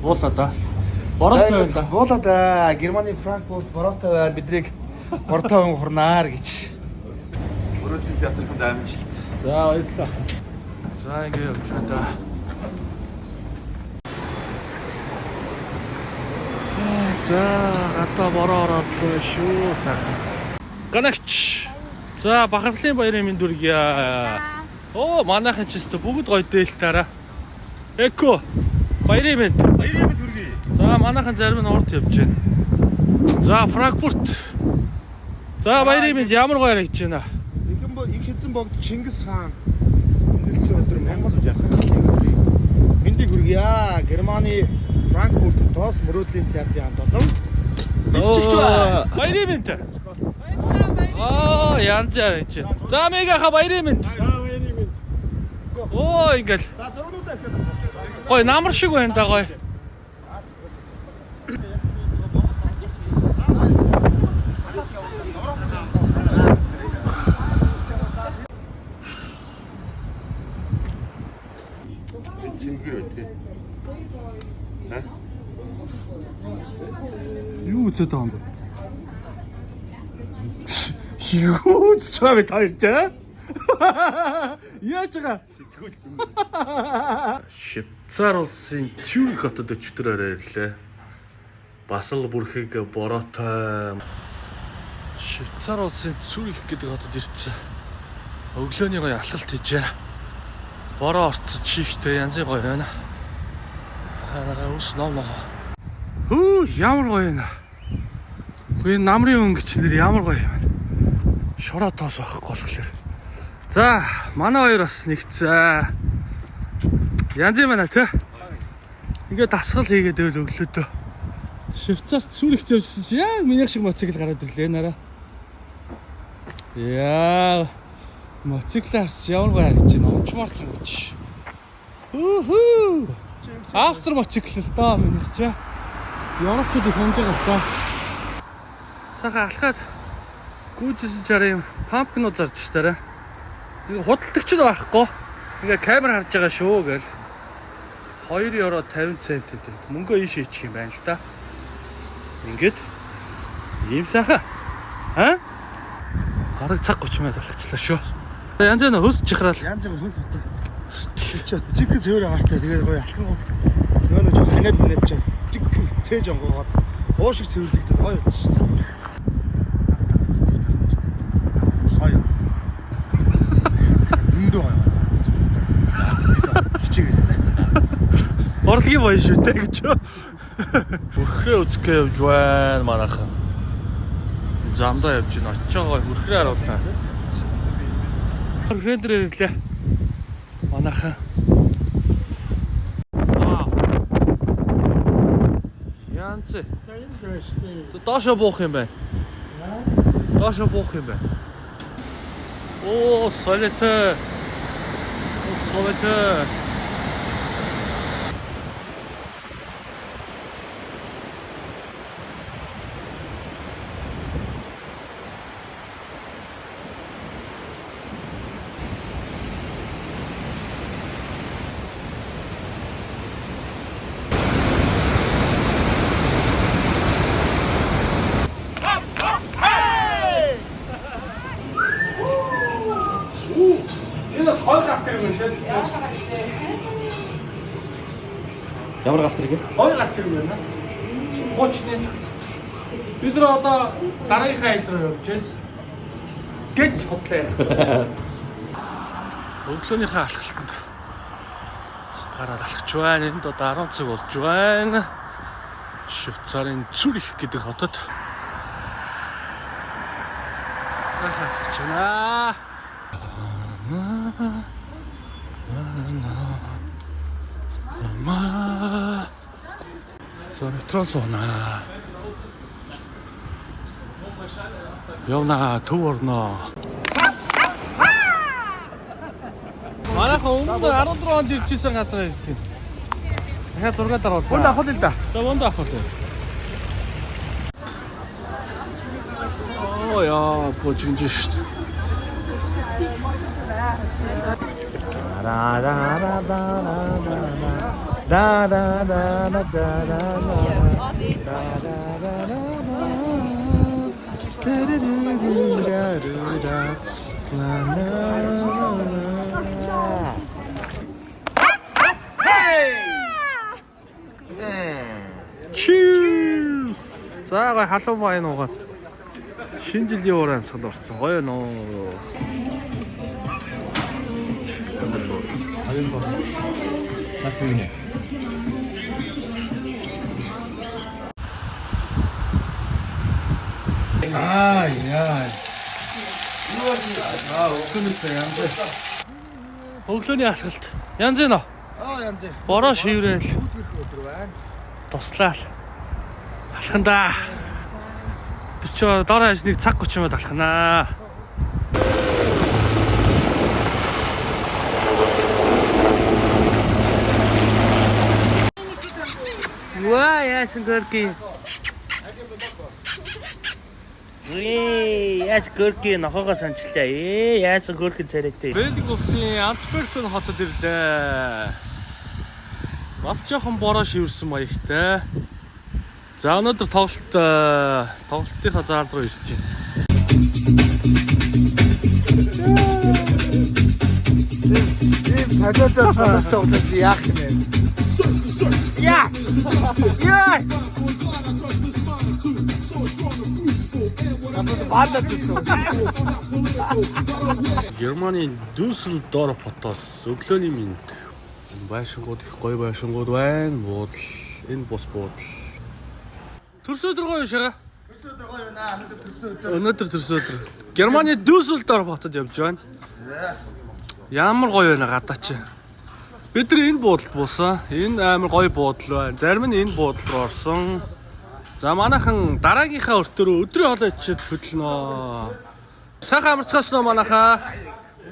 Буулаа да. Бороотой байна да. Буулаа да. Германы Франкфурт бороотой байна. Бидрийг 3-5 хурнаар гэж. Мөрөөдлийн театрын амжилт. За баярлалаа. За ингэ явж байна да. За гадаа бороо ороод л шүү сайхан. Ганагч. За бахархлын баярын мэнд хүргье. Оо манайхан ч өстө бүгд гоё дээлтаараа. Эко. Баярын мэнд. Баярын мэнд хүргэе. За манайхан зарим нь урд явж байна. За Франкфурт. За баярын мэнд ямар гоё харагдаж байна. Их эзэн богд Чингис хаан нэлсэн өдөр Монгол бахархлын өдрийг мэндийг хүргье. Германы Франкфурт хотоос мөрөөдлийн театрын хамт олон мэдчилж байна. Баярын мэнд. Аа янз яригч. За мегаха баярын мэнд. За баярын мэнд. Оо ингээл. За зургуудаа авчиад. Гой намар шиг байна да гой. Цэнгэр бай тээ. Юу үзээд байгаа юм бэ? Юу үзэж байгаа бэ та хоёр ч? Яаж байгаа? Сэтгүүл зүм. Швейцар улсын Цюрих хотод өчигдөр орой ирлээ. Бас л бүрхэг бороотой. Швейцар улсын Цюрих гэдэг хотод ирсэн. Өглөөний гоё алхалт хийжээ. Бороо орцсон чихтэй янзын гоё байна. Ханараа ус ном ном. Хүү ямар гоё юм. Үгүй энэ намрын өнгө чинь нэр ямар гоё юм бэ? Шороо тоос байхгүй болохоор. За, манай хоёр бас нэгцээ. Янз юм байна тий. Ингээд дасгал хийгээд байвал өглөөдөө. Швейцарт Цюрихт явжсэн чи яг миний шиг мотоцикл гараад ирлээ нараа. Яа. Мотоциклаа харч ямар гоё харагдаж байна. Унчмаар л харагдаж. Хүүхүү. Автор мотоцикл л доо минийх чи. Европчууд их хонж байгаа л доо. Сайхан алхаад гүйжсэн чараа юм пампкнууд зарж штараа. Ингээ худалдагч нь байхгүй. Ингээ камер харж байгаа шүү гэл. 2 евро 50 цент гэдэг. Мөнгөө ийш ичих юм байна л да. Ингээд ийм сайхан. Аа? Бараг цаг 30 минут алхачлаа шүү. Янз бүр хөөс чихраал. Янз бүр хөлс хот. Чи бас жинхэнэ цэвэр агаартай тэгээд гоё алхангууд нөө нөө жоо ханиад минээд чи бас жинхэнэ цээж онгоогоод хуу шиг цэвэрлэгдээд гоё болж шүү дээ. Гоё болсон. Зөндөө гоё. Хичээгээ за. Урлагийн баян шүү дээ гэж. Өрхрөө үзэхгээ явж байна манайхан. Замдаа явж байна. Очиж байгаа өрхрөө харуулна. Өрхрөн дээр ирлээ. Манайхан. Вау. Янз. За энэ л байна шүү дээ. Доошо буух юм байна. Доошо буух юм байна. Оо, солитой. Оо, солитой. Энэ бас гой гарт юм байна лээ. Ямар галт тэрэг? Гой гарт юм байна. Хуучны. Бид нар одоо дараагийнхаа аялал руу явж байна. Гэж худлаа. Өглөөнийхөө алхалтанд гараад алхаж байна. Энд одоо 10 цаг болж байна. Швейцарын Цюрих гэдэг хотод сайхан алхаж байна. Маа. За метро суунаа. Явна төв орноо. Манайхан өмнө 14 онд ирчихсэн газар ирж байна. Дахиад зураг дарууллаа. Хонд авах л да. За монд авах уу. Оо яа, божигнж шít. Да да да да да да да. Cheers. За гой халуун вайн уугаад шинэ жилийн уур амьсгал орсон. Гоё нөө. Аа яа. Аа, өглөөний янз. Өглөөний алхалт. Янз энэ. Аа янз. Бороо шиврээл Өдөр байна. туслаал. Алхан да. Тэр чи дор хаяж нэг цаг 30 минут алханаа. Ваа яасан гөрки. Ээ яаж гөрки нохоогоо санчлаа. Ээ яасан гөрки царайтай. Бэлэг улсын Антверпен хотод ирлээ. Бас жоохон бороо шивэрсэн маягтай. За өнөөдөр тоглолт тоглолтынхаа заал руу ирж байна. Тийм цалиулаад сонсож тоглож яах юм бэ? Яа! Яа! Германы Дюссельдорф хотоос өглөөний мэнд. Энэ байшингууд их гоё байшингууд байна. Буудал энэ бус буудал. Төрсөн өдөр гоё шага. Төрсөн өдөр гоё байна. Өнөөдөр төрсөн өдөр. Өнөөдөр төрсөн өдөр. Германы Дюссельдорф хотод явж байна. Ямар гоё байна гадаа чи. Бид нар энэ буудалд буусан. Энэ амар гоё буудал байна. Зарим нь энэ буудал руу орсон. За манайхан дараагийнхаа өртөөрөө өдрийн хоолой ичээд хөдлөнө. Сайхан амарцгаасан уу манайхаа?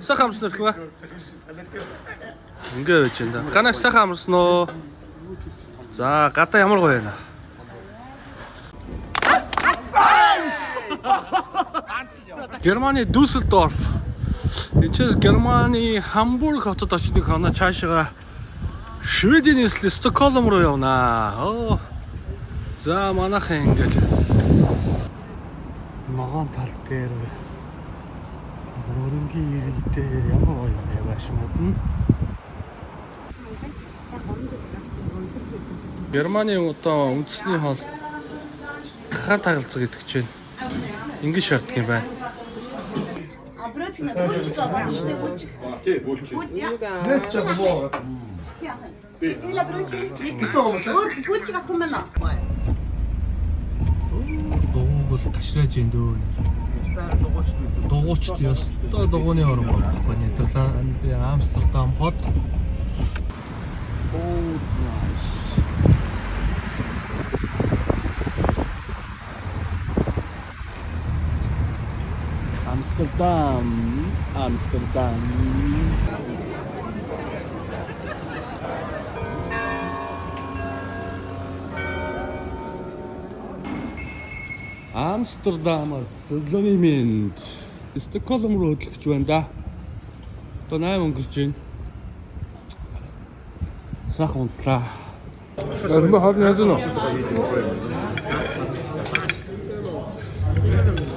Сайхан амарсан уу вэ? Ингээ байж энэ. Ганаш сайхан амарсан уу? За гадаа ямар гоё байна. Германы Дюссельдорф. Энд Германы Хамбург хотод очиж нэг хоноо цаашаа Шведийн нийслэл Стокгольм руу явнаа. Оо. За манайхан ингээд ногоон тал дээр мөрөнгийн ирэг дээр ямар гоё юм бэ байшингууд нь. Германы одоо үндэсний хоол хаан тагалцаг гэдэг чинь ингэж шаарддаг юм байна. А brötchen, булчик, обычный булчик. Тий, бүүлчих. Нэг ч юм уу. Тила brötchen. Булчик ахумена. Дугуйг бол ташрааж ин дөө. Дугуйчд ёстой дугуйны орон байхгүй Нидерланд, Амстердам хот. Oh, nice. Амстердам, Амстердам. Амстердамаас өглөөний мэнд Стокгольм руу хөдлөж байна да. Одоо 8 өнгөрч байна. Сайхан унтлаа. Өрмө хоол яаж нөө?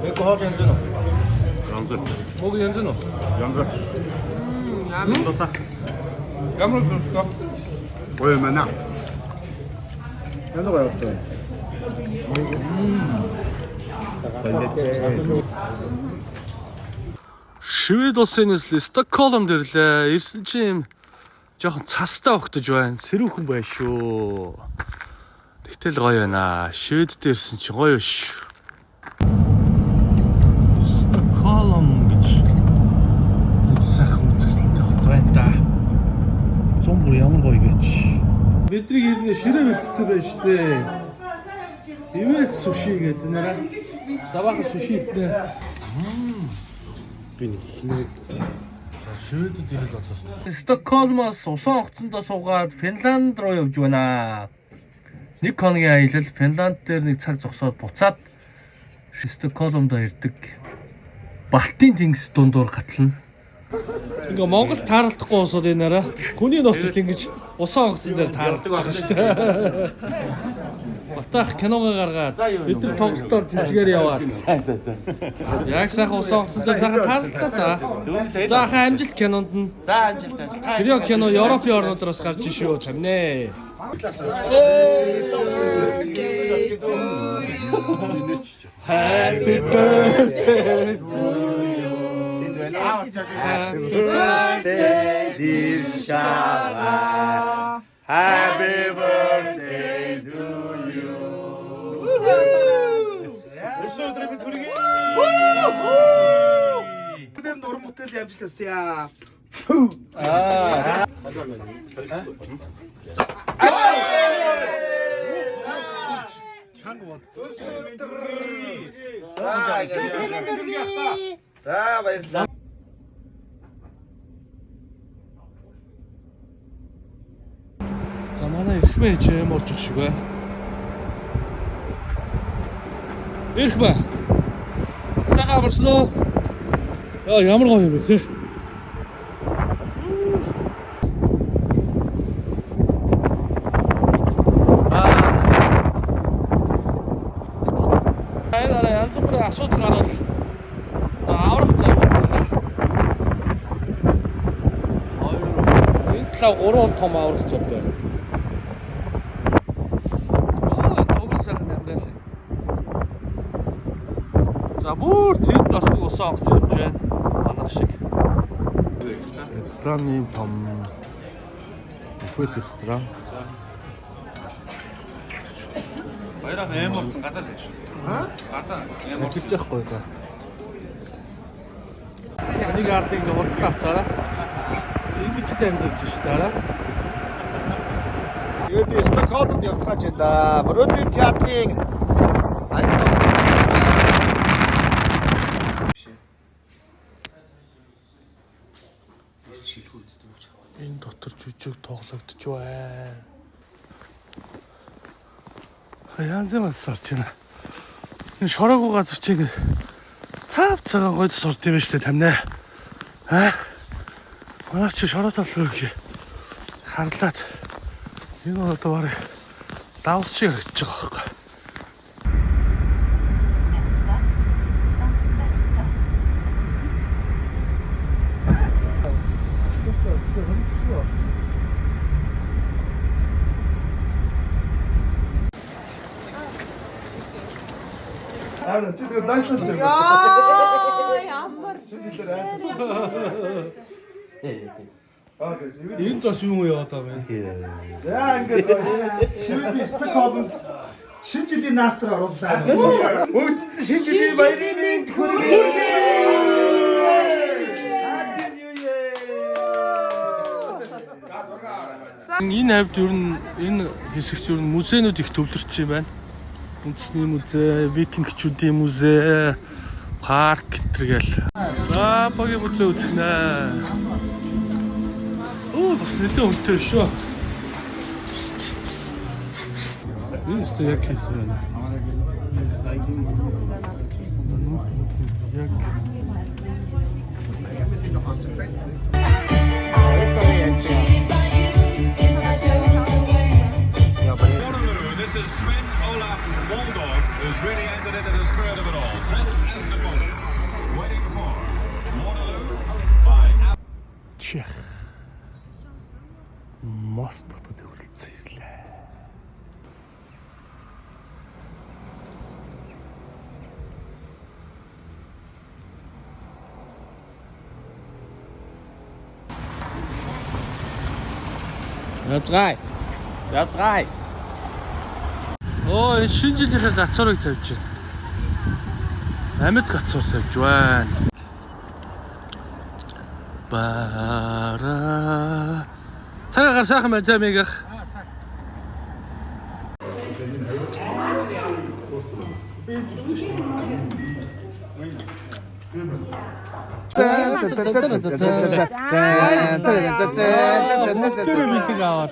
Нэг хоол яаж нөө? Янз. Мог яаж нөө? Янз. Ямар зүрхтэй? Гоё юм байна. Янз гоё явтай. Швед улсын нийслэл Стокгольмд ирлээ. Ирсэн чинь юм жоохон цастай огтож байна. Сэрүүхэн байна шүү. Тэгтэл гоё байна. Шведд ирсэн чинь гоё шүү. Стокгольм гэж сайхан үзэсгэлэнтэй хот байна да. Зун бүр ямар гоё гэж. Бидний ирнэ ширээ бэлтцсэн байна шүү дээ. Ивэл суши гэдэг нэрэ. Саваахан суши иднэ. Би нэг хинэг Шведэд ирэл болоос. Стокгольмоос усан онгоцондоо суугаад Финланд руу явж байна. Нэг хоногийн аялал Финланд дээр нэг цаг зогсоод буцаад Стокгольмд ирдэг. Балтийн тэнгис дундуур гатлана. Ингээ Монгол тааралдахгүй усууд энэ араа. Хүний нутагт ингэж усан онгоцон дээр тааралдаж байгаа шүү дээ. Батах киногоо гаргаад бид нар тоглолтоор жүжигээр яваад. Сайн сайн сайн. Яг сайхан усан онгоцон дээр сайхан тааралдлаа та. За хаа амжилт кинонд нь. За амжилт амжилт. Та Крио кино Европын орнуудаас бас гарч шүү тамнэ. Happy birthday to you. Happy birthday Dear Shava. Happy birthday to you. Өсөө өдрийн мэнд хүргэе. Бүгдээр нь уран бүтээлийн амжилт хүсье. За баярлалаа. За манай эрхмээ чи юм орчих шиг бай. Эрхмээ. Сайхан амарсан уу? Яа ямар гоё юм бэ те. Аа. Энэ арай янз бүрийн асуудал гарвал аврах зам байна. Хоёр. Энэ талаа гурван том аврах зам байна. Оо, төгөл сайхан амраалаа. За бүр тэнд бас нэг усан онгоц явж байна. Манайх шиг. Рестораны том буфет ресторан. Баяраа эм орсон гадаа л шүү. Гадаа эм орсон. Хэлж яахгүй да. Нэг арлыг ингээ хурдан авцаараа. Ингэж л амьдарч ш таараа. Тэгээд Стокгольмд явцгааж байна да. Мөрөөдлийн театрын аялал Энэ дотор жүжиг тоглогдож байна. Янз бүрийн сорж байна. Энэ шороогүй газар чи ингэ цаав цагаан гойд сорд юм шүү дээ тамнаа. Аа? Манай чи шороо талруу гэх харлаад энэ бол одоо бараг давс шиг харагдаж байгаа байхгүй. Аа чи зүгээр даашлаж байгаа. Яа, ямар. Аа зөв. Энд бас юм яваад байгаа юм. За ингээд шивэд Стокгольмд шинэ жилийн наастар орууллаа. Бүгд шинэ жилийн баярын мэнд хүргэе. Happy New Year. Энэ хавьд ер нь энэ хэсэгт ер нь музейнүүд их төвлөрсөн юм байна. Үндэсний музей, викингчүүдийн музей, парк гэтэргээл. За багийн музей үзэх нэ. Оо бас нэлээд үнэтэй шүү. Энэ өстө яг хийсэн байна. Яг Cheated by you since I don't know when. Waterloo. This is Sven Olaf Waldorf, who's really entered into the spirit of it all. Dressed as Napoleon, waiting for Waterloo by Чех. Мост дотод хөрөлдсөн ирлээ. Яцгай. Яцгай. Оо, энэ шинэ жилийнхээ гацуурыг тавьж байна. Амьд гацуур тавьж байна. Бара. Цагаар гар сайхан байна тийм ээ. За за за за за за за за за за за за. Тэр митинг аваад.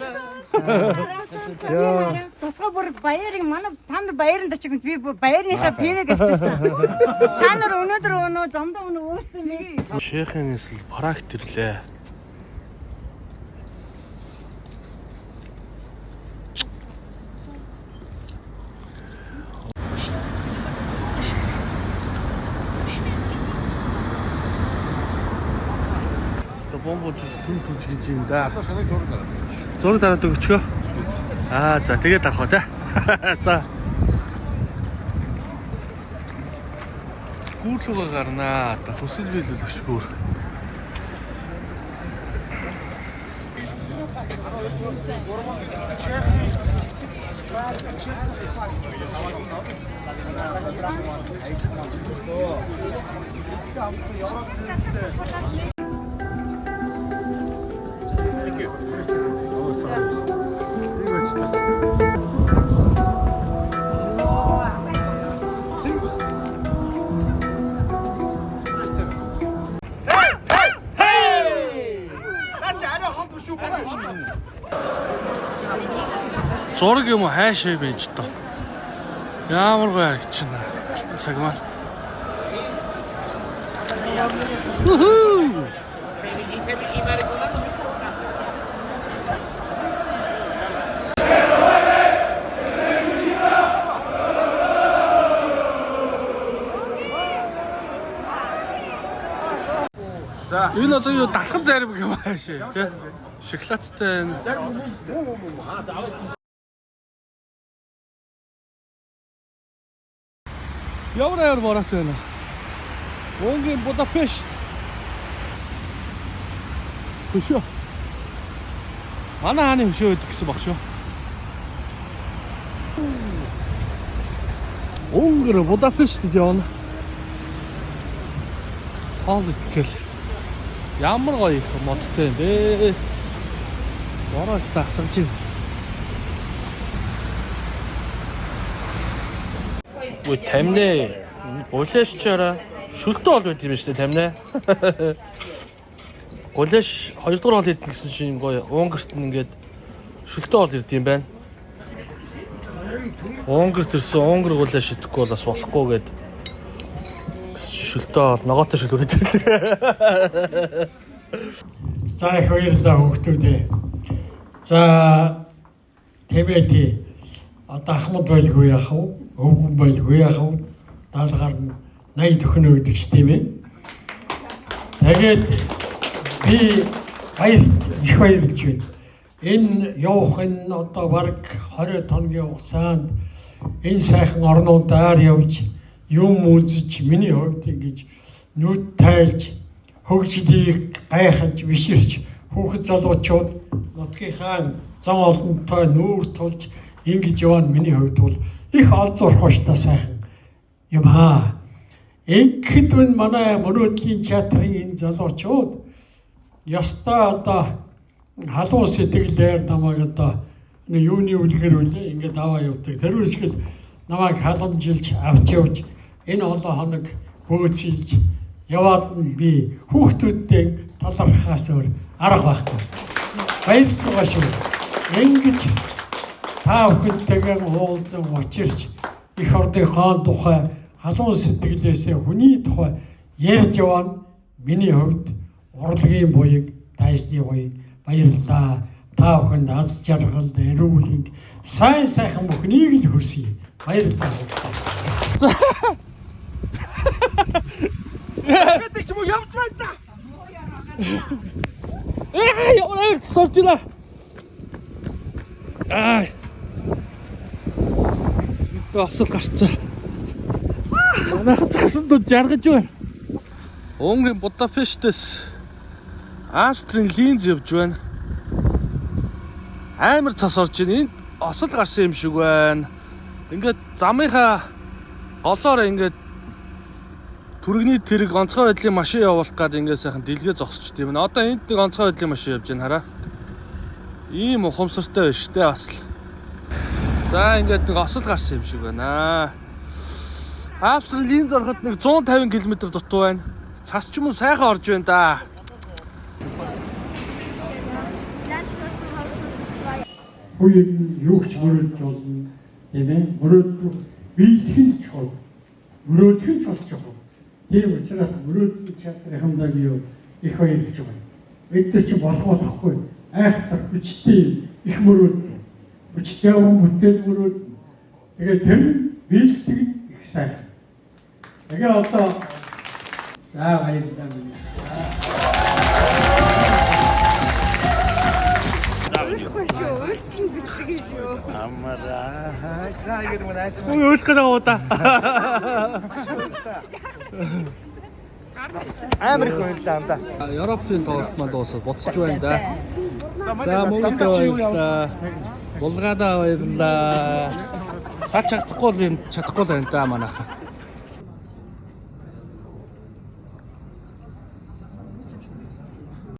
Яа. тусгай бүр баярыг манай та нар баяранд очих би бүр баярныхаа пивэг авчирсан. Та нар өнөөдөр өнөө зомдоо өнөө өөрсдөө нэг Чехинээс л Прагт ирлээ. Ста бомбож түн түн гэж юм да. Зураг дараад өгчгөө. Аа за тэгээд авах уу те. За. Гүүр лүүгээ гарнаа. Одоо хүсэл биелүүлэх гүүр. Зураг юм уу хайшаа байж тоо. Ямар гоё харагч байна. Алтан цаг маань. Уху! За. Энэ одоо юу далхан зарим юм хаашаа тий? Шоколадтай байна. Зарим хүмүүс муу муу муу. Аа за аваа. Ямар аяар бороотой байна. Мөнгөний Будапешт. Хөшөө. Манай хааны хөшөө байдаг гэсэн баг шүү. Унгар Будапештэд явна. Хоол гэл. Ямар гоё их модтой юм бэ. Бороос дасгаж байна. Үгүй тамнэ. Гулээш чараа шүлтэн ол байд юм шүү дээ тамнэ. Гулээш 2 дугаар хоол идэх гэсэн чинь гоё Унгарт нь ингээд шүлтэн ол ирд юм байна. Унгарт ирсэн Унгар гулээш идэхгүй бол бас болохгүй гэд шүлтэн ол ногоотой шүл өрөөд ирлээ. За их баярлалаа хүүхдүүдээ. За тэмээти одоо ахмад байлгүй яах вэ? Өвгөн байлгүй яах вэ? Даалгаар нь 80 төхнө гэдэг ч тийм ээ. Тэгээд би баяр их баярлж байна. Энэ явах энэ одоо бараг 20 хоногийн хугацаанд энэ сайхан орнуудаар явж юм үзэж миний хувьд ингэж нүд тайлж хөгжлийг гайхаж биширч хүүхэд залуучууд нутгийнхаа зан олонтой нүүр тулж ингэж яваа нь миний хувьд бол их олзуурхууштай сайхан юм аа. Ингэхэд үн манай мөрөөдлийн театрын энэ залуучууд ёстой одоо халуун сэтгэлээр намайг одоо нэг юуны үлгэр үлээ ингээд аваа явдаг. Тэр үсгэл намайг халамжилж авч явж энэ олон хоног бөөцөлж яваад нь би хүүхдүүдтэй талархахаас өөр арга байхгүй. Баярлж байгаа шүү. Ингэж та бүхэнтэйгээ уулзан учирч эх орныхоо тухай халуун сэтгэлээсээ хүний тухай ярьж яваа нь миний хувьд урлагийн буяг, дайсны буяг баярлалаа. Та бүхэнд аз жаргал, эрүүл мэнд, сайн сайхан бүхнийг л хүсье. Баярлалаа. Гэдэг ч юм уу явж байна та. Ээ ямар аяар сорж байна. Аа. Би осол гарцсан. Манайхан цасан дунд жаргаж байна. Унгарийн Будапештээс Австрийн Линз явж байна. Амар цас орж байна. Энд осол гарсан юм шиг байна. Ингээд замынхаа голоор ингээд түрэгний тэрэг онцгой байдлын машин явуулах гад ингээд сайхан дэлгээ зогсчт юм. Одоо энд нэг онцгой байдлын машин явж байна хараа. Ийм ухамсартай байна штэ бас л. За ингээд нэг осол гарсан юм шиг байна. Австрийн Линз ороход нэг 150 км дутуу байна. Цас ч юм уу сайхан орж байна да. Хүн юу ч мөрөөдж болно, тийм ээ. Мөрөөдөл биелэх нь чухал. Мөрөөдөх нь бас чухал. Тийм учраас мөрөөдлийн театрынхандаа би юу их баярлж байна. Бид нар чи болох болохгүй айхтар хүчтэй их мөрөөдөл. Хүчтэй хүн бүтээл мөрөөдөл. Тэгээд тэр нь биелдэг нь их сайхан. Тэгээ одоо за баярлалаа. Уйлахгүй шүү. Уйлтал бэлтгэж шүү. Амараа. За ингэж мөн айц. Уйлах гэдэг уу да. Амар их баярлалаа анда. Европын тоглолт маань дуусаад буцаж байна да. За Монголд баярлалаа. Булгаадаа баярлалаа. Сар чадахгүй бол энэ чадахгүй л байна да манайха.